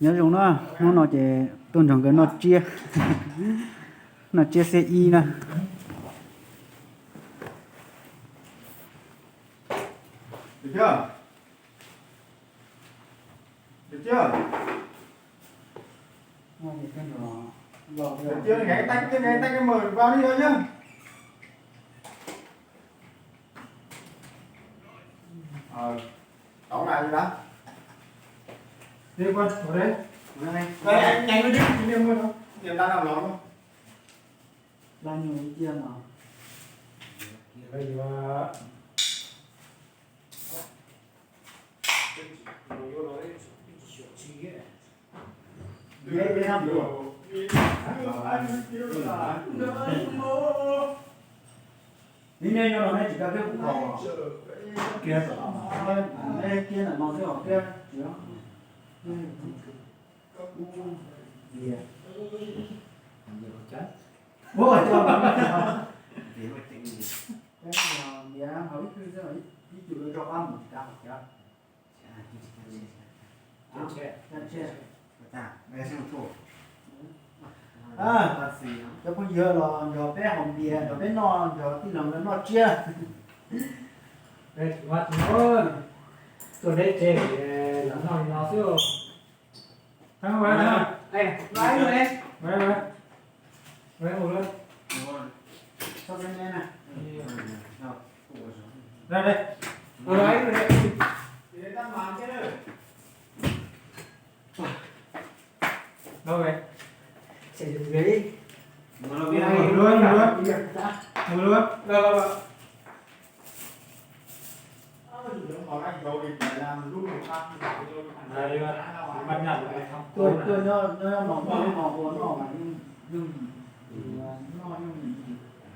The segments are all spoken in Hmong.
Nyob zoo na, hnub no ces tuaj nrog nkawd noj tsiab, noj tsiab xiab ib na. Ib neb nyob no neb tsis kav peb kuv kho, kiag tom no, neb kiag ntawm no xwb os, kiag tsis, ntiav, ntiav hauv ib tug xwb, ib tug rau qab mus tsis kav hauv kiag. Cov phooj ywg los nrog peb haus npias, nrog peb noj, nrog tij laug nkawd noj tsiab. Tuaj deb tseg, los noj li no xwb. Tuaj nyob nyob no muaj lub no ua noj mas yooj yim, noj yooj yim,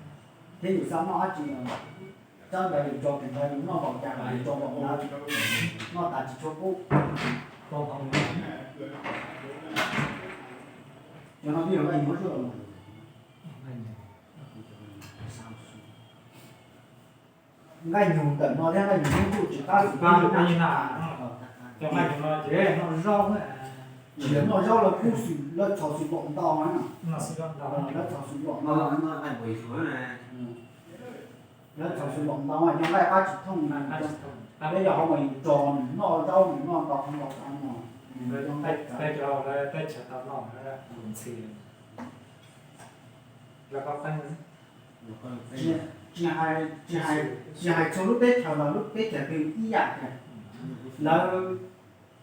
thiab yus xav noj dab tsi, tsab ntawd yus tso tes ntawd yus noj npaum cas los yus tso npaum ntawd, noj tas tsis tshua qub. Cov no twb yog nqaij nyuj zuaj los. Nqaij nyuj ntawm no thiab nqaij nyuj hnub ntuj tsis qab xim pab li naj. Cov nqaij nyuj no ces noj zaub, tsis yog noj zaub, lawv kub xwm, lawv txhos xwm npaum ntau na. Lawv txhos xwm npaum ntau, lawv txhos xwm npaum ntau, cov nqaij qab tsis thooj, peb yog qhov uas yus tso nws noj zaub nws noj ntau qhov ntau qhov no, nws cov nqaij teb chaws tau noj ntxhi. Tsis hais, tsis hais txhua lub teb chaws los lub teb chaws twg ib yam tiag. Lawv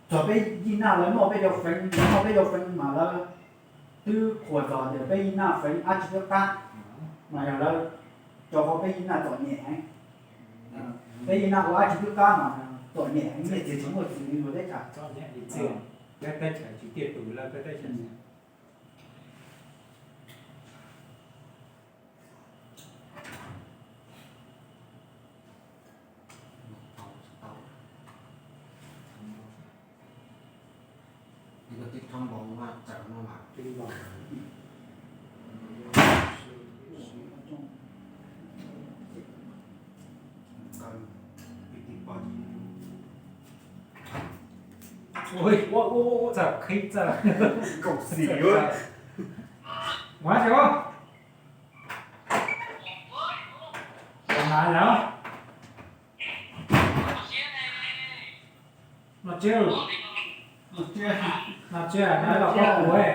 txog peb yij naj lawv noj peb cov feev, lawv noj peb cov feev mas lawv twb qhuas txog tias peb yij naj feev dab tsi twb qab, mas yog lawv rau qhov peb yij naj txom nyem heev. Peb yij naj ua dab tsi twb qab mas txom nyem heev, nyiaj txiag tsis muaj txim li luag teb chaws. Ui, ua ua ua txawm qhib txawm. Kaum xim. Ua xyov. Ua na yog. Noj tsiab, noj tsiab na los koj ua.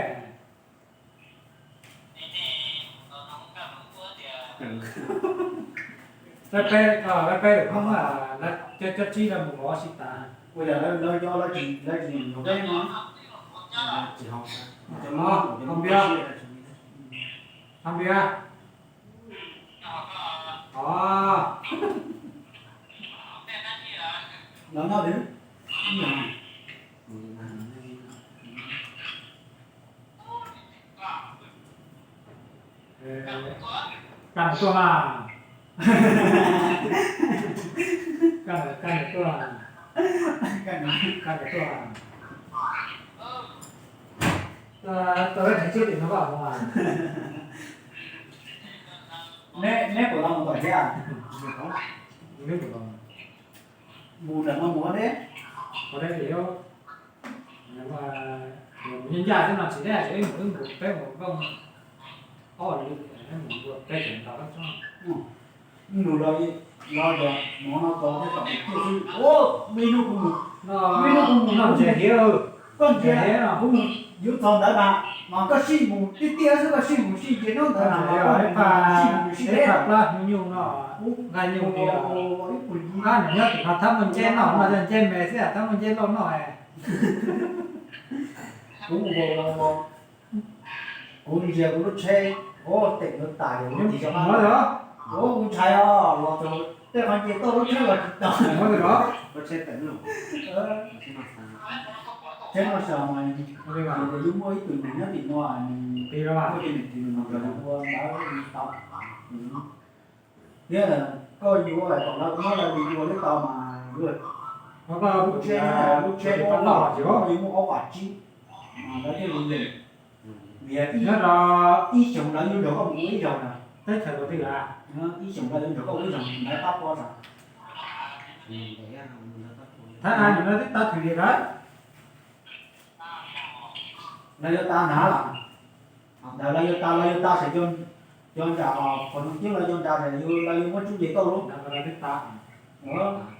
Peb peb, peb peb lwm Hmoob, lawv cov cov tsib lawv mus vov si tas. Ua yog lawv, lawv cov, lawv tsis, lawv tsis nrog peb no. Tsis haus, cov no, haus npias, haus npias. Os. Lawv noj twg? Kaj mus tuaj mas. Kaj mus, kaj mus tuaj. Kaj mus, kaj mus tuaj. Tau, tau lab tsev xwb tim no koj mus. Neb, neb puas tau mus tom thiab? Neb puas tau mus? Mus ntawm no mus ua deb. Ua deb li, mus, Mus ncaj ncaj xwb no tsis deb, ib mus ib mus peb mus nkooj ob li, mus peb tseem ntaus tsob. Ib mus los los tias mov no txog thiab tom mus tiaj xwb. Ua, me hnub kuv mus, me hnub kuv mus noj ntses hiav, koj ntsia hiav no kuv mus yuav txog ntawd mas, mas koj sij mus tiaj tiaj xwb, koj sij mus sij ntsia nyob ntawd na, sij mus sij deb plab nyuj nyuj no, nqaij nyuj tiag. Ab, nws nyob tim no thab muaj nceb noj no, yog nceb me xwb thab muaj nceb lauj noj. Kuv ntsia kuv lub tsheb, o, tes yuav tas, kuv ntshai os, los tej qhov nce toj lub tsheb los tsis tau. Tsheb no xav mas, yus muaj ib tug neeg nyob tim no, muaj ib tug neeg tim no ua ntawd tau. Thiab koj yuav kom lawv muab lawv li ua li tau mas, lub tsheb, lub tsheb muaj ob vam tsib, lawv thiaj li yeem. Vim ib xyoos lawv yuav nrog koj mus ua ib zaug na, teb chaws twg a, ib xyoos lawv yuav nrog koj ua ib zaug lawv pab koj xav. Thab Am no twb tas thwm li lawm. Lawv yuav tas na, ntawd lawv yuav tas, lawv yuav tas saum cov nram, qhov no tib lawv cov nram saum, lawv yuav muab tsub nce toj lub, lawv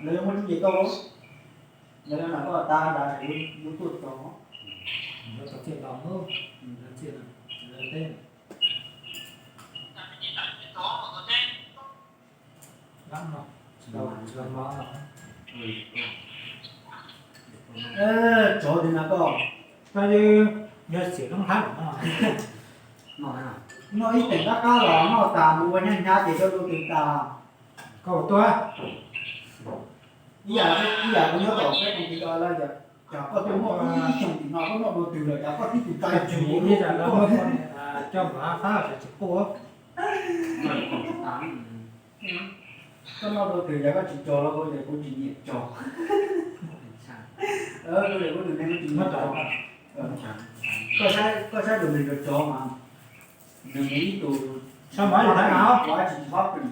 yuav muab tsub nce toj lub, lawv yuav tas nram saum yuav tuaj txog. Tsov tim no koj, yog xim loob hab no, noj ib teem qab qab los noj tas mus ua nyab nyab ces coj tuaj twg tas. Koj ua tuaj. Ib yam, ib yam kuv nyob tom peb koom ti ko lawm, cas koj tuaj noj ib xyoos tim no koj noj dua twg lawm cas koj tib tug tsa ib yam lawv muab coj mus hab fab tsis quaj. Koj noj dua twg yog koj tsis tso los ces kuv tsis nyiam tso. Kuv tsis nyiam tso. Koj saib tus neeg cov tsov mas, nws mus ib tug, saib mov li thab na, kuv tsis tsis paub pw li.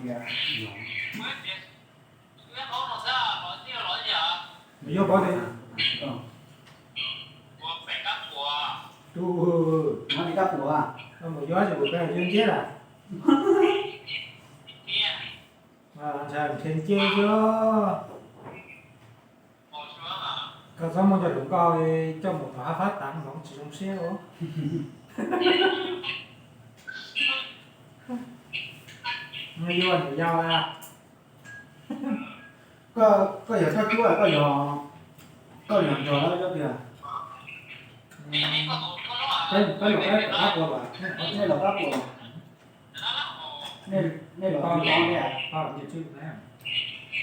Mus yuav pov twg? Tus, mus yuav ces kuv peb yuav nciab lawm. Ntshai nrhiav nciab xwb. Koj txhob muab cov hluas nkauj coj mus tom hab fab tas, tsis zoo siab os. Yuav niam yau a. Koj yog thawj cuab, koj yog nrog lawv cov twg? Peb los peb pab puas los, nej los pab puas los? Nej los tau xoob ntej,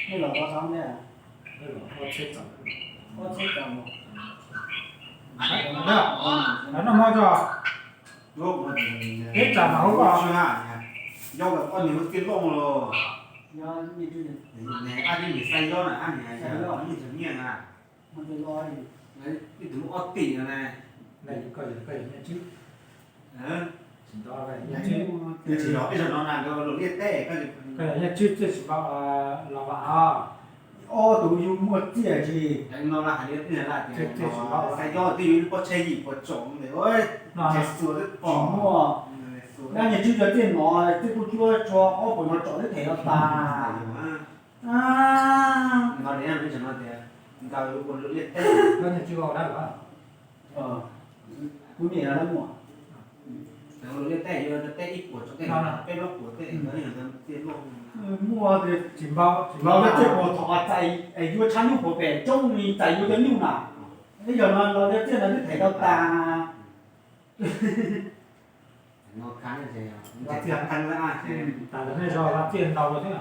nej los tau xoob ntej. Ob txhiab txaus, noj mov tso. Peb tsam mas hauv koj. Yob koj niag lub txiaj loj los, ab tib nim xav yob na, ab niag nyiaj na, ib tug lub ob tim no na. Koj yog nyiaj tswb, tsis nto nyiaj tswb, tsis yog ib zaug no na, nkawd luam liaj teb, koj yog nyiaj tswb txiaj tsis npaum los vam os. Ob tug yug muaj txiaj tsis no, hais li txiaj tsis npaum, xav yob twb yog ib lub pob tsheb yim puas tsaum ntawd, no tsis xuas twb pom muaj. Dab nyiaj tswb cov txiaj no, txiaj kuj cuab tshuav ob puas no tsaum twb them los tas. No tias, no tias, nkawd ua luam liaj teb, koj nyiaj tswb ua dab los? Kuv niam lawv muaj. Luam liaj teb yuav teb ib puas tsaum tej, peb plaub puas tej, nkawd yog txiaj loj. Muaj tsis npaum, los txiaj puas thaum txais es yuav tshav nyuj puas pem roob li txais yuav cov nyuj na. Ib zaug no los txiaj no twb them tau tas. Tas ntawm nej zos los txiaj ntau xwb.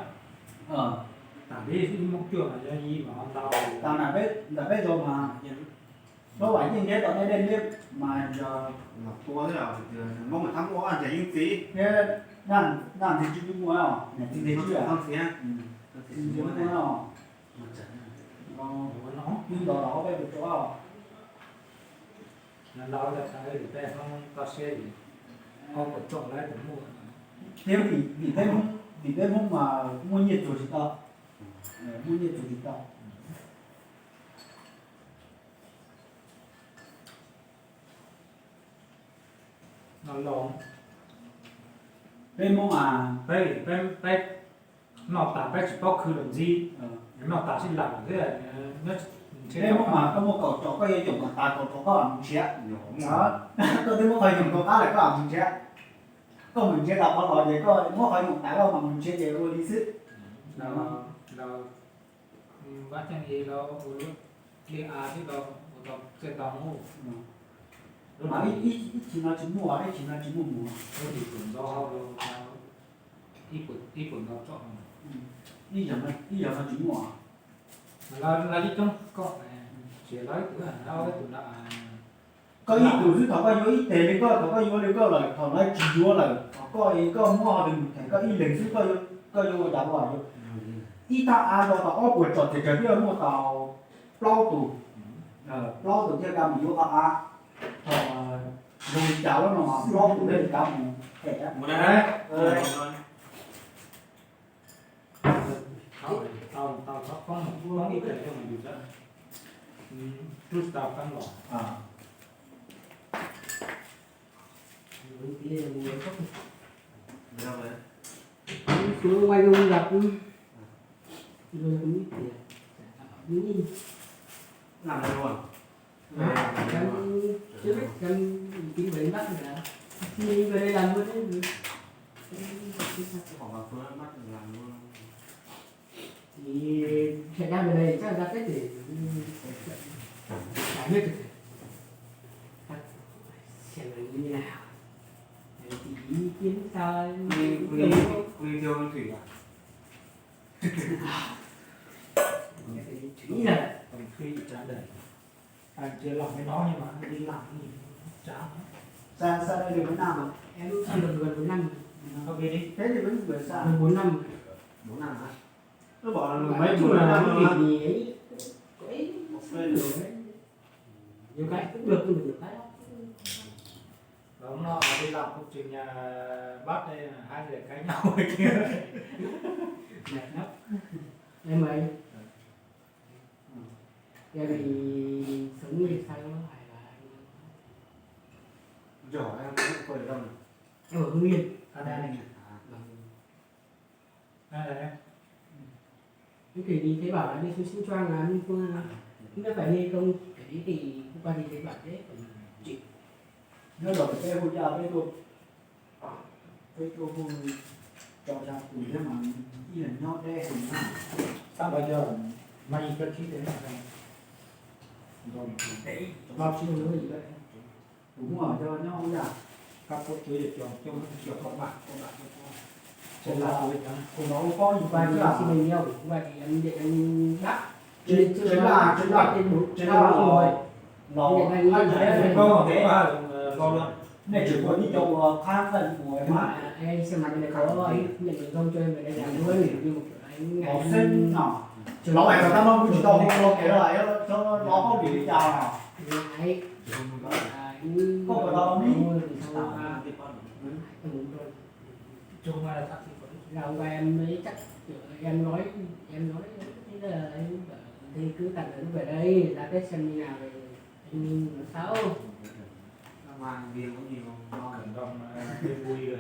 Tas li ib Hmoob cuaj mas yog yi mas ho ntau. Tas ntawm peb zos mas, Hmoob Vam Yeej thiab tom nej dej liab mas yog los tua thiab, Hmoob mas thab muaj ntseg yeej txiv thiab, naj ntxeg tswb muaj, naj txiv ntxeg tswb, txiv ntxeg muaj. Twb nto los ob peb puas tsaum. Nyob ntau tas li peb Hmoob toj siab li, ob puas tsaum lawm puas muaj. Thiab vim, vim peb Hmoob, vim peb Hmoob mas muaj nyiaj txuag tsis tau, muaj nyiaj txuag tsis tau. Peb Hmoob as, peb, peb noj tas peb tsis paub khw los ntxiv, noj tas sib lam thiab. Peb Hmoob mas koj muaj kaum tsos koj yuav caum kom tas kaum tsos koj mam mus nrhiav. Koj twb muab qhov yoog rau qab lawm koj mam mus nrhiav. Koj mus nrhiav tau qhov los ces koj muab qhov yoog tas koj mam mus nrhiav ces ua li xwb. Vaj Thaj Yeeb los ua li a thiab los ua tau txawj tau mus. Ib chim no tsis muaj, ib chim no tsis muaj mus. Lub tim tus ntxov hauv los ib puas ntau tsom no. Ib yam no tsis muaj. Lawv coob koj tsis lawv ib tug, lawv ib tug no. Koj ib tug xwb, thaum koj yuav ib teg li koj, thaum koj yuav li koj lawm, thaum lawv tsis yuav lawm, thaum koj, koj muab ho tus mus them koj ib leeg xwb, koj yuav ua cas ua. Ib thaj av rau tau ob puas tsom ces kawg thiaj muaj tau plaub tus, plaub tus thiaj kaj mus yuav qhov av. Thaum zoo li cas lawm no mas plaub tus thiaj li kaj mus them. Rub tau qeeb los. Xuống quay luôn gặp. Rồi cũng biết kìa. Làm gì luôn? Hả? Gắn, trước hết gắn, tính với bắt là khi đi về đây làm luôn đấy. Chứ không phải là phương án bắt làm luôn. Thì thời gian về đây chắc là ra Tết để giải quyết được. Xem là như thế nào. Đấy, thì ý kiến sao? Quy, quy, quy theo thủy à? Ý là Thằng kia lòng với nó nhưng mà nó đi làm cái gì chán lắm. Xa, xa đây được mấy năm rồi? Em cũng chưa được gần một năm. Không, đi đi. Thế thì vẫn vừa xa. Gần bốn năm. Bốn năm hả? Nó bảo là mấy chục năm rồi mà. Nói chung là cái việc gì ấy, có ít nhiều cái cũng được nhưng mà nhiều cái nó cũng Rồi hôm đó đi làm công trình nhà bác đây là hai người cãi nhau kia. Mệt lắm. Em ấy. Gia đình sống thì sao hài là anh em? Giỏi em cũng khởi động. Em ở Hưng Yên. Anh em. Vâng. Anh em. Thế thì đi thấy bảo là đi xuống Sóc Trăng là đi qua, nó phải đi công, phải đi thì hôm qua thì thấy bảo thế còn chịu. Nyob los peb hu ca peb tuaj, peb tuaj hu tso tsab tus thiab mas ib yam nyob deb heev na. Tab sis mas ib koj khib teb no, kuv muaj cov nyob ua yam, kab pab cuav yog cov coj coj tau dam tau dam tau tau. Ces kuv los ua pob ib pa xwb. Tsev laj, tsev laj, tsev laj los, nej tseem muaj ib co ua qhab nqaij ua mas, los xeeb no, los hais kom tau no kuv tsis tau hu los kev los, los paub vim li cas os. Koj puas tau ne? Ra ngoài em mới chắc kiểu em nói, em nói thế là ấy, thì cứ tạm thời lúc về đây ra Tết xem như nào rồi anh em nói sau. Ra ngoài việc có nhiều lo cần đông vui rồi.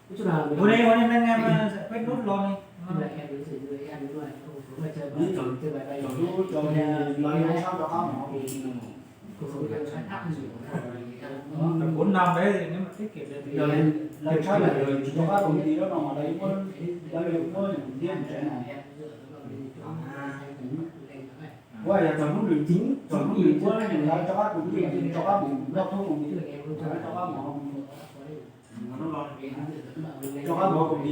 Nói chung là ua li ua li, nej, nej, peb nub lo li. Em đối xử với em đúng rồi, không có mà chơi bời, chơi bời đây. Trong lúc trong lo sab rov qab mov thì cuộc sống khai thác nhiều. Bốn năm đấy thì nếu mà tiết kiệm được thì lo sab là tsis rov qab công ty no mas lawv muab, lawv muab nyiaj mus tsev no. Ua yog txog hnub nws, txog hnub nws muab lawv rov qab công ty, rov qab mus noj thoob công ty, rov qab mov, rov qab mov công ty,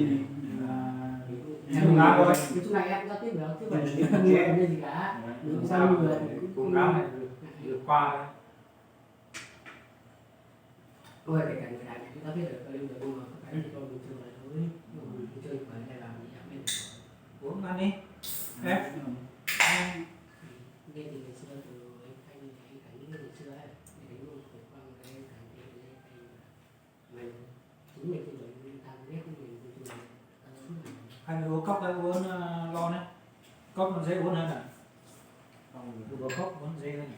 Ôi, kể cả người Thái này, chúng ta biết được cái lý do nhưng mà không phải là do mình chưa nói thôi, nhưng mà mình chưa phải là làm gì ác lên. Uống ăn đi. Ép. Nghe từ ngày xưa, từ anh Khanh, anh Khánh nghe từ xưa ấy, thì anh luôn khổ qua một cái anh Khánh, thì anh Khánh mà chính mình thì mình tham ghét mình, mình chung là Hai người uống cốc đấy, uống ờ, lon đấy. Cốc nó dễ uống hơn à? Không, tôi có cốc uống dễ hơn.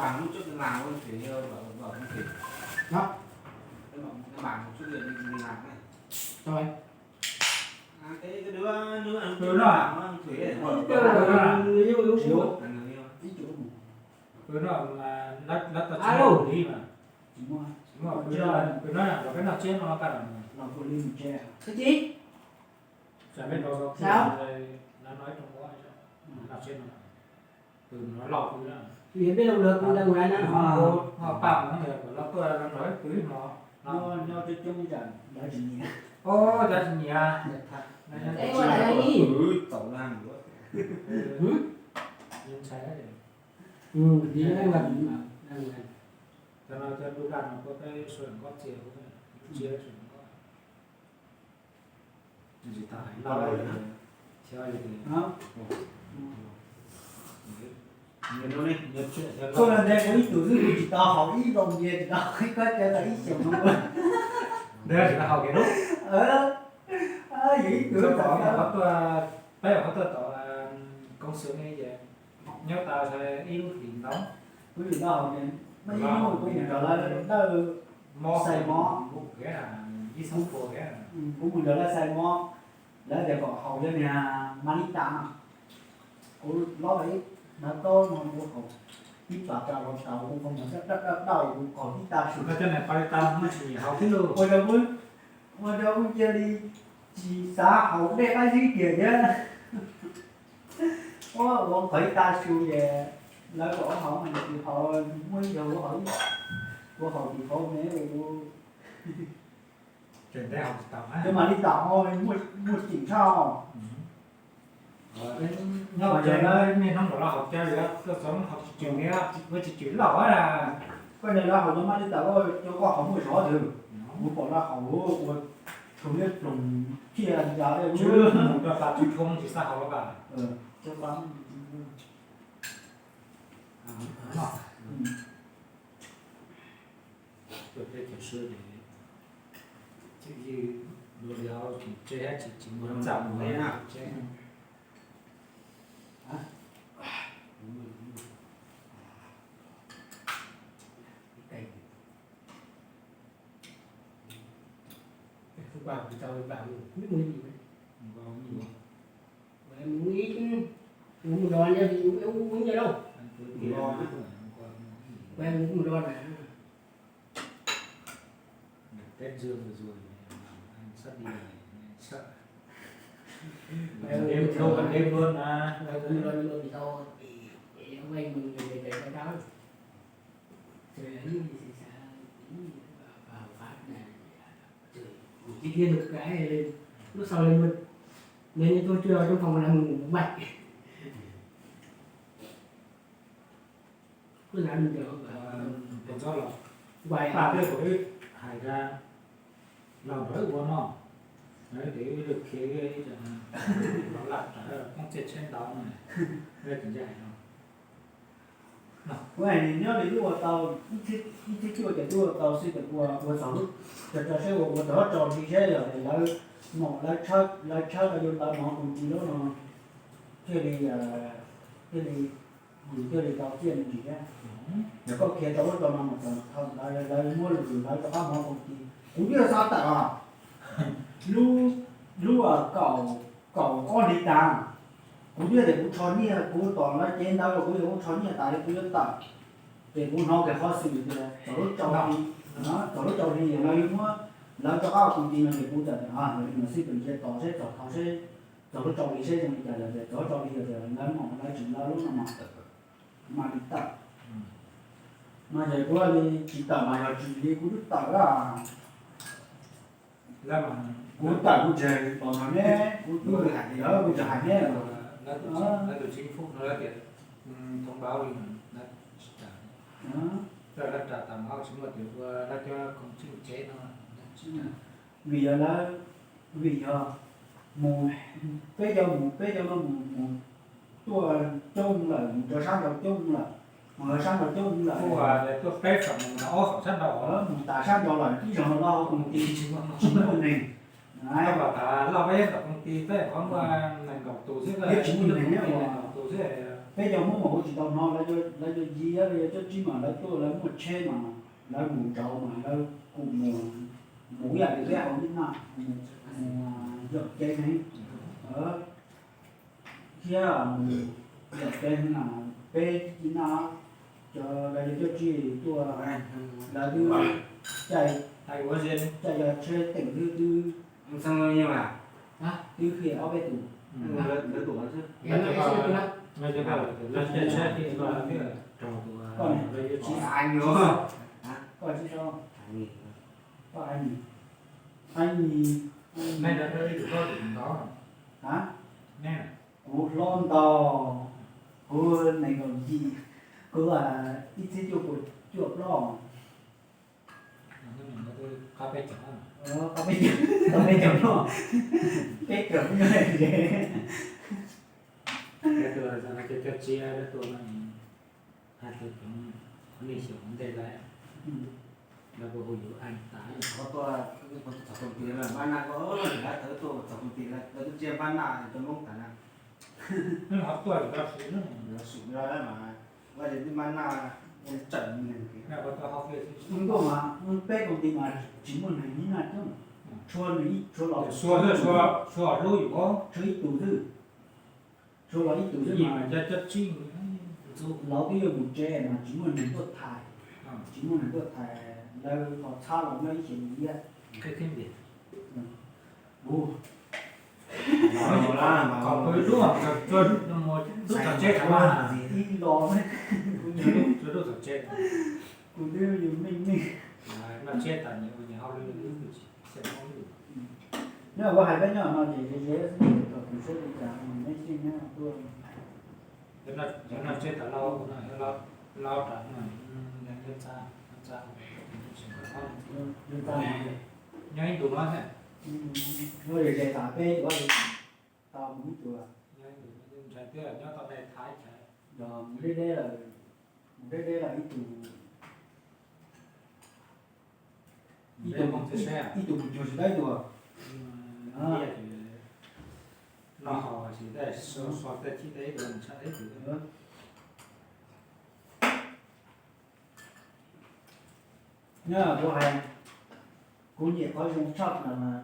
Bằng lúc trước làm không thì giờ bảo, bảo không thì. Đó. Cái bằng, cái bằng một chút giờ đi, đi làm này. Rồi. À, cái, cái đứa, đứa, đứa trước đó làm không thì. Cái đứa đó. Người yêu, người yêu. Thiếu. À, người yêu. Ý chủ. Cái đó mà lát, lát tao chỉ. Alo. Đi mà. Chỉ mua. Chỉ mua. Cái đó, cái đó là cái nào chết nó cắt rồi. Lòng của Linh một che. Cái gì? Sao biết đâu, sao? Nó nói trong đó, nó chết nó. Từ nó lọc đi đó. Vì biết đâu được, tôi ra ngoài nó. Họ, họ bảo nó là của nó, tôi là nói cứ nó, nó. Nó, nó cho chúng chẳng đỡ gì nhỉ? Ô, đỡ gì nhỉ? Đỡ thật. Nó, nó. Ê, gọi là gì? Ừ, tẩu làm nữa. Ừ. Hử? Nhìn thấy đấy. Ừ, thì nó đang làm, đang làm. Cho nó, cho đu đạn nó có cái sườn gót chia, chia sườn gót. Koj los ntawm kuv ib tug xwb, kuv tsis tau haus ib loo nyiaj, tsis tau ib kob cawv tau ib xyoos no. Ntawd tsis tau haus kiag lub. Yog ib tug, peb ua qhov tuaj tom koob xwb ne, nyob tau ib lub hlis ntau. Lub hlis ntau, muaj ib hnub kuv mus nrog lawv dawj xais mob, kuv mus nrog lawv xais mob, lawv tias kom haus yog niag Malita no. Kuv lob ib hnab taub no kuv haus ib plag rau los tau, kuv qhov muag dawb dawb dawb dawb, kuv qaug tib tag su. Koj cov niag Malita muaj tsis nyiam haus thiab lauj. Ua rau kuv, ua rau kuv cia li tsis xav haus dej qab zib kiag thiab. Ua, ua qaug ib tag su ces lawv kom haus mas tsis haus, muaj ib zaug kuv haus, kuv haus tsis haus me ua. Cov Malita muaj, muaj ceem tshaj. Nyob ces niaj hnub nram lawv haus cawv li, koj txhob haus tsis tswm, ua tsis tswm lauj na. Koj niag lawv haus cov Malita, koj cov koj haus muaj zov twg? Kuv pom lawv haus ua tshoov liab ploog thiaj li mus rau tas tsis thoob tsis xav haus lawm. Tuaj teb chaws Suav ces cov yws luag li hauv tsev tsis tsis muaj txaj muag na tsev. Mus ib, mus mus no, mus mus no na. Teb Zuag Zuag sab di sab. Đêm luôn, đêm luôn mà. Tus thiab tus cái, lúc sau lên, nws nws tuaj cua trong phòng làm ngủ mày. Tus txob los, pab peb kuv hais ra los nrog wb ua no, ces wb khiav los laj tsam poob txiaj tsheb ntau no, tsis ntshai no. Kuv hais nws nyob li wb ua tau, ib txhiab cuaj ces wb ua tau xwb ces ua, ua txog lub, tso tso seb ua, ua txog lub rau hli seb yog tias lawv, lawv tshawb, lawv tshawb tau yuav ntawv mov tus tis lub no, thiaj li, thiaj li, yus thiaj li tau txiaj me ntsis thiab. Yog koj khiav rau ub rau no mas txog thaum ntawd lawv muab lwm lawv rov qab mov tus tis, kuv twb xav tawm os. Lub, lub kaum, kaum ob hlis tas, kuv twb tias kuv rho nyiaj, kuv tom lawv cev ntawd los kuv yuav rho nyiaj tas li kuv yuav tawm. Ces kuv hnov kiag qhov xwm tias txog lub rau hli, txog lub rau hli lawv muab, lawv rov qab tus tis no ces kuv txawm tias, xij peem cia tos seb txog thaum seb, txog lub rau hli seb zoo li cas, yog tias txog lub rau hli yog tias lawv mam lawv tsis lawv lub no mas, mam li tawm. Mas ces kuv li tsis tawm mas yog tsis li kuv twb tawm lawm. Kuv tawm kuv tseem los nrog neb, kuv twb hais, kuv tseem hais neb. Lawv tus chính phủ no lawv tias thông báo li, lawv tsis tawm. Lawv ras tas mov tsis muaj tus ua lawv cov koom tswj tsev no tsis tawm. Vim yog lawv, vim yog mus, peb cov mus, peb cov no mus, mus tuaj coob lawm, mus rau sab nraud coob lawm, mus rau sab nraud coob lawm. Tuaj peb xeem mus, ob xeem sab nraud, mus tas sab nraud lawm, ib zaug no los tus tis tsis muaj neeg. Los tas loj peb tom koom tis peb qhov muaj nees nkaum tus xwb, thiab tsis muaj neeg, nees nkaum tus xwb. Peb cov Hmoob mas kuv tsis tau hnov lawv yuav yiv los yog cov tsib mas lawv tuaj lawv muaj tsheb mas lawv mus nraud mas lawv kuj mus, mus ib yam li peb hauv Nyab Laj, yog kev heev thiab mus yog kev heev na. Peb Nyab Laj cov lawv yog cov tsib tuaj, lawv twb caij, caij yog tsheb teem twb, twb twb qhia ob peb tus. Koj tsis tau, koj tsis tau, koj Ais Nyis, Ais Nyis, kuv hlob ntau, kuv nees nkaum yim, kuv ib txhiab cuaj puas cuaj plaub. Qab peb caug, qab peb caug no, peb caug no, cov tsiab tuaj no, hais tias cov nej xyaum ua ntej lawm, lawv puas hu yus Ais tas. Qhov tuaj txog tus tis lawm mas nag ko, lawv tawm tuaj txog tus tis lawm, lawv twb tsiab npab naj cov Hmoob tas na. Qhov tuaj lawm, lawv twb npab naj, ua tseem neeg. Tuaj mas peb koom tis mas tsis muaj neeg Nyab Laj coob, tshuav nws ib, tshuav los, tshuav ib tus xwb, tshuav los ib tus xwb mas cov tsib, laus twb yuav mus tsev mas tsis muaj neeg tuaj thaiv, tsis muaj neeg tuaj thaiv, lawv ho txhab los nyob ib xyoos ib yam. Kuv, kuv twb yus meej meej. Nyob kuv hais peb nyob no ces ze ze xwb, thaum kuv seb li cas neb xyeej nyob tuaj. Cov no tseb tas lauj, lauj tas no, nyob ntxa, nyob ntxa, nyob ib ntus no thiab. Nyob ze ze tas peb tau mus ib tug, nyob ib ntus no ntshai thiab nyob tau nej thaiv chaw. Yog mus deb deb lawm, mus deb deb lawm ib tug, ib tug mus cuag tsis tau ib tug. Noj hauv tsis tau, so tej chib tej ib tug mus tshaj ib tug. Nyob kuv hais, kuv nyiam qhov zoo tshaj plaws mas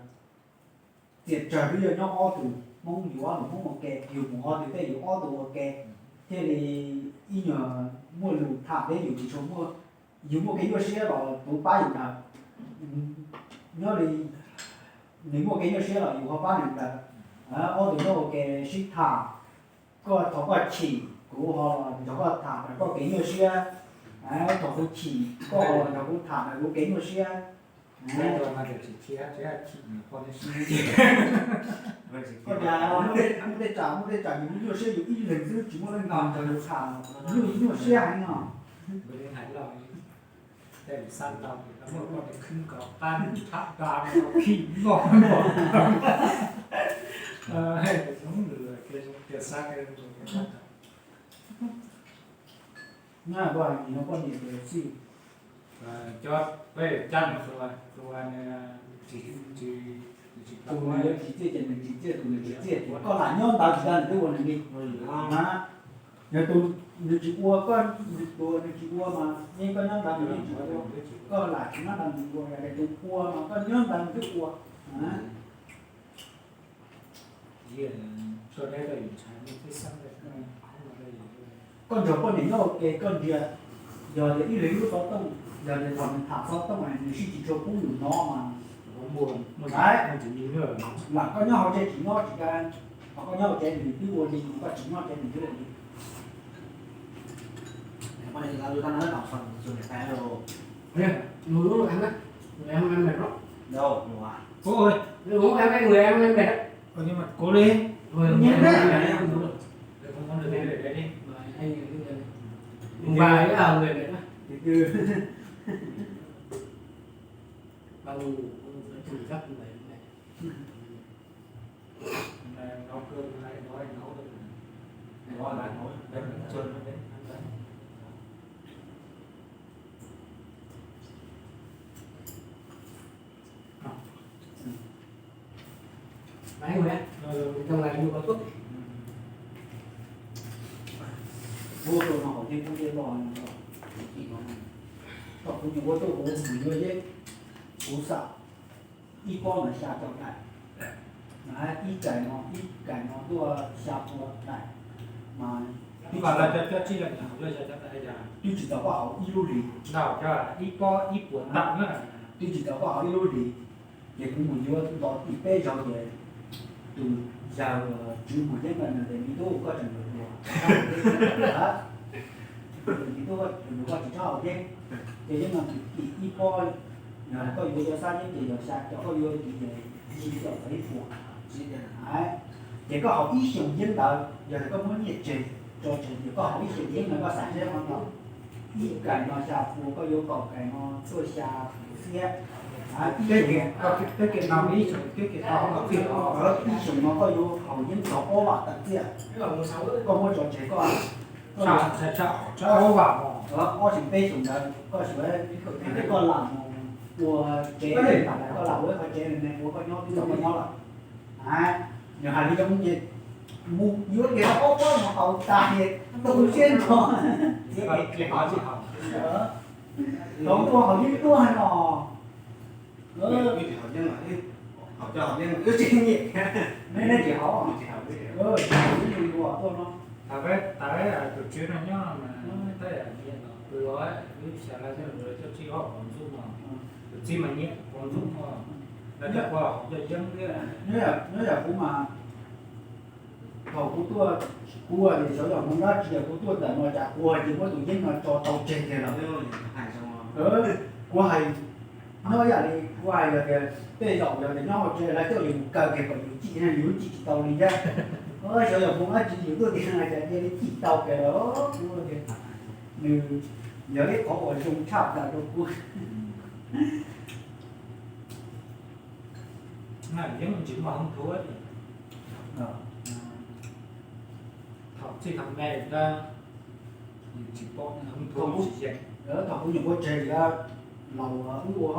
txiaj tsawg twb yog nyob ob tug Hmoob, yus ob tug Hmoob ua ke, yus mus qhov twg tej yus ob tug ua ke, thiaj li ib nyuag muaj lus tham thiab yus tsis tshua muaj, yus muaj kev nyuaj siab los tus pab yus daws, nyob li nws muaj kev nyuaj siab los yus ho pab nws daws. Ob tug nyob ua ke sib tham, koj thov koj chim, kuv ho los nrog koj tham raws koj kev nyuaj siab. Thaum kuv chim, koj ho los nrog kuv tham raws kuv kev nyuaj siab. Koj cas muaj tej tsam, muaj tej tsam yus nyuaj siab yus ib leeg xwb tsis muaj leej twg nrog yus tham, nyuaj nyuaj siab heev no. Tej xab tau, muaj koj tus khwb kom qab tham da khib loj no. Nyob koj hais no koj niam tus xij, cov peb cab no tus, tus, tus nws yuav tsis txiaj ces nws tsis txiaj, tus nws tsis txiaj ces koj lam nyob ntawd tsis tas nws twb ua nws li. Yog tus nws tsis ua, koj tus nws tsis ua mas yeej koj nyob ntawd nws yeej tsis ua, koj lam tsis nyob ntawd nws ua, yog tus ua mas koj nyob ntawd nws twb ua. Koj nrog poj niam nyob ua ke koj ntsia, yog tias ib leeg lub xov tooj, yog tias thaum nws tham xov tooj nws sib tsis tshua pub yus hnov mas, lam koj nyob hauv tsev tsis nyob tsis tas, ho koj nyob hauv tsev nws twb ua li, koj tsis nyob tsev nws twb ua li. Ôi, ôi, ôi, ôi, ôi, ôi, ôi, ôi, ôi, ôi, ôi, ôi, ôi, ôi, Kuv tuaj no hauv yeeb kuv yeej loj no, thaum kuv nyuam qhuav tuaj kuv mus yuav yeeb, kuv xam ib pob mas xya caum daim, ib kais no, ib kais no tuaj xya pua daim, mas twb tsis tau koj hauv ib lub hlis, twb tsis tau koj hauv ib lub hlis. Ces kuv mus yuav nto tim peb zaug ces tus yawg tswv muag yeeb ntawd nws tias, Me tub, koj tseem yuav, me tub, koj tsis txhob haus yeeb. Ces yeeb no tim ib pob, yog koj yuav cov xab yeeb ces yog xya caum, koj yuav tim ces yim caum txog ib puas. Ces koj haus ib xyoos yeeb ntawd, yog tias koj muab nyiaj tseg tso tseg ces koj haus ib xyoos yeeb ntawd koj xav seb qhov no ib kais no xya pua, koj yuav kaum kais no tuaj xya txhiab. Ib xyoos no koj yuav haus yeeb txog ob vam tawm txiaj, koj muab tso tseg koj, ob xyoos peb xyoos ntawd koj xyuav, koj lam mus ua tsev, koj lam ua ib qhov tsev me me ua koj nyob twb tau koj nyob lawm. Nws hais li zoo ces mus yuav kiag ob pob no haus tas ces tu siab nrho. Thaum tuaj haus yeeb tuaj no, neb tsis haus, ua tuaj no. Thaum peb, thaum peb tus tswv no nyob mas tab yam nyiam no, pw los wb xya laj thiab, coj tsib ob hauv ntxub no, tus txiv mas nyiam hauv ntxub no, lawv coj ua hauv coj yeeb thiab. Nyob yam kuv mas, thaum kuv tuaj, kuv tias xyov yog mus dab tsi, kuv tuaj ntawm no cas kuv hais tias muab tus yeeb no tso tau tseg tiag lawm. Kuv hais, nyob yam li kuv hais yog tias tej zaum yog tias nyob hauv tsev lawv coj yus mus kaw kiag kom yus cim, yus cim tsis tau li thiab. Xyov yog mus dab tsi yus tuaj tias no cas cia li cim tau kiag lawm. Kuv tias nws yog ib qhov uas zoo tshaj plaws rau kuv. Yeeb tsis muaj hoob thuv. Thaum txij thaum me ntag, tsis paub hoob thuv tsis yeej. Thaum kuv nyuam qhuav tseg tias laus wb ua